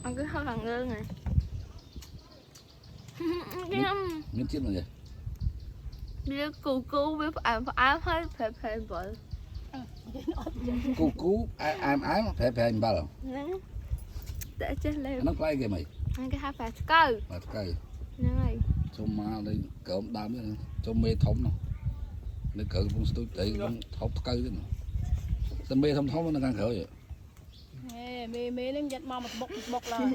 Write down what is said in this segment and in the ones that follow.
អង្គគឺហៅខាងលើហ្នឹងខ្ញុំ មានជាតិមកទេ វាគូគូវាផ្អែមផ្អែមហើយប្រែប្រែបល គូគូអែមអែមប្រែប្រែអំបិល ហ្នឹងតែចេះលេ អាហ្នឹងផ្លែគេមិន ហ្នឹងគេហៅផ្លែស្កូវ បាទកៅ ហ្នឹងហើយ ជុំមកនៅក្រោមដើមហ្នឹងជុំមេធំនោះនៅក្រៅកំពុងស្ទូចត្រីកំពុងថប់ថ្កៅទៀតនោះតែមេធំធំនៅខាងក្រោយ ហេមេមេនឹងយ៉ាត់មកមកបុកបុកឡើយ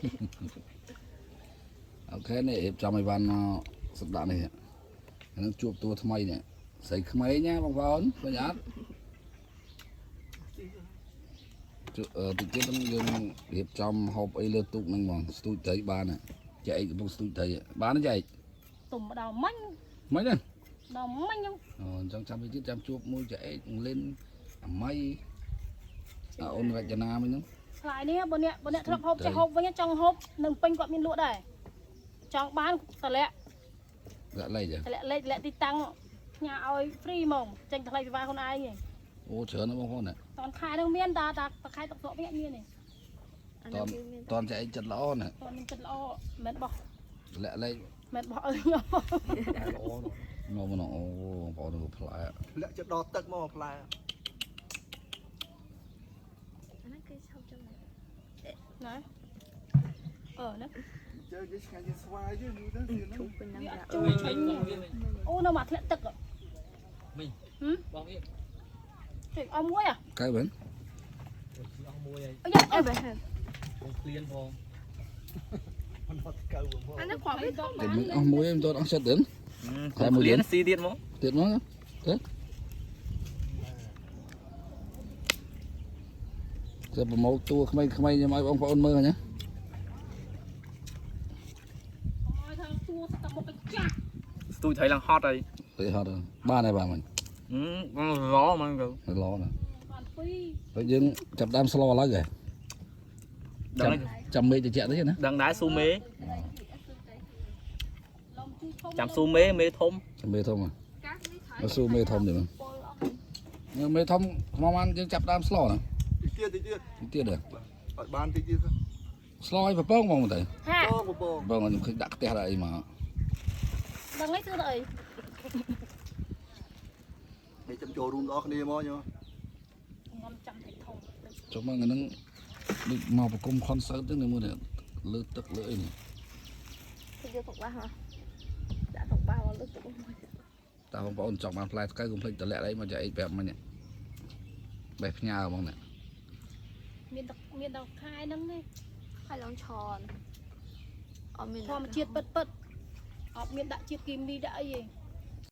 អូខេនេះរៀបចំឲ្យបានមកសម្ដាក់នេះអាហ្នឹងជួបតួថ្មីនេះស្រីក្មេងណាបងប្អូនឃើញអត់ជួតិចទៀតហ្នឹងយើងរៀបចំហូបអីលើទូកហ្នឹងហ្មងស្ទូចត្រីបានចែកកំពុងស្ទូចត្រីបានទេចែក ទុំម្ដងមិញ មិនទេ ដល់មិញហ្នឹង អូអញ្ចឹងចាំតិចទៀតចាំជួបមួយចែកលិនអាម៉ៃអាអូនរចនាមិញហ្នឹង ផ្លែនេះបើអ្នកធ្លាប់ហូបចេះហូបវិញចង់ហូបនឹងពេញគាត់មានលក់ដែរចង់បានតម្លាក់ ដាក់លេខហ៎ តម្លាក់លេខតម្លាក់ទីតាំងផ្ញើឲ្យ free ហ្មងចេញថ្លៃសេវាខ្លួនឯងឯង អូច្រើនណាស់បងប្អូនណា តនខែហ្នឹងមានតាតាខែទឹកស្រកវិញអត់មានទេ អាហ្នឹងវាមាន តនចែកចិត្តល្អណា តនមានចិត្តល្អមិនបោះ លាក់លេខ មិនបោះអើខ្ញុំ ល្អ មកមកអូបងប្អូនទៅផ្លែ លាក់ចិត្តដល់ទឹកមកផ្លែ អាហ្នឹងគេឈប់ចាំ ណាអឺណា ជើយឆ្ងាញ់ជាងស្វាយទេមើលទៅវា ឈប់ពេញហ្នឹង វាអ ដាក់ ត់ជួយឆ្ងាញ់អូនៅមកធ្លាក់ទឹក មី ហឹម បងនេះ ចេញអស់មួយอ่ะ កៅវិញ អស់មួយហើយ អីយ៉ា អេបែហេ បងឃ្លានផង មិនអត់កៅហ្មង អាហ្នឹងគាត់វាធំ តែមិនអស់មួយមិនតអស់ចិត្តទេ តែមួយទៀតស៊ីទៀតមក ទៀតមកទៅទៅប្រមូលតួក្មេងៗខ្ញុំឲ្យបងប្អូនមើលណា អើយថាតួស្តបុកចាស់ ស្ទូចត្រីឡើងហត់ហើយ ទៅហត់បានហើយបាទមិញ បងឡមកទៅ ល្អណាស់ បានពីរ ហើយយើងចាប់ដើមស្លឥឡូវហ៎ ដឹង ចាំមេតិចតិចណា ដឹងដែរស៊ូមេ លំជួយធំ ចាំស៊ូមេមេធំ ចាំមេធំ កាសនេះ មកស៊ូមេធំទេ ពលអស់ មេធំខ្មៅបានយើងចាប់ដើមស្លណា តិចទៀតតិចទៀត ទៀតទេ អត់បានតិចទៀត ស្លឲ្យប្រពងហ្មងទៅ ហា បងបង បងខ្ញុំឃើញដាក់ផ្ទះដាក់អីមក ដឹងអីគឺទៅអី នេះចាំចូលរួមដល់គ្នាមកញ៉ ងំចាំតិចធំ ចុះមកហ្នឹងដូចមកប្រគំ concert ហ្នឹងមើលនេះលើទឹកលើអីនេះ គេយកតុកបាសមកដាក់តុកបាសមកលើតុកមួយ តើបងប្អូនចង់បានផ្លែស្កៅកុំភ្លេចតម្លាក់អីមកចាអីប្រាប់មិញបេះផ្ញើហ្មងនេះ មានទឹកមានដល់ខែហ្នឹងទេ ហើយឡងឆនអត់មាន ធម្មជាតិពិតពិតអត់មានដាក់ជាតិគីមីដាក់អីទេ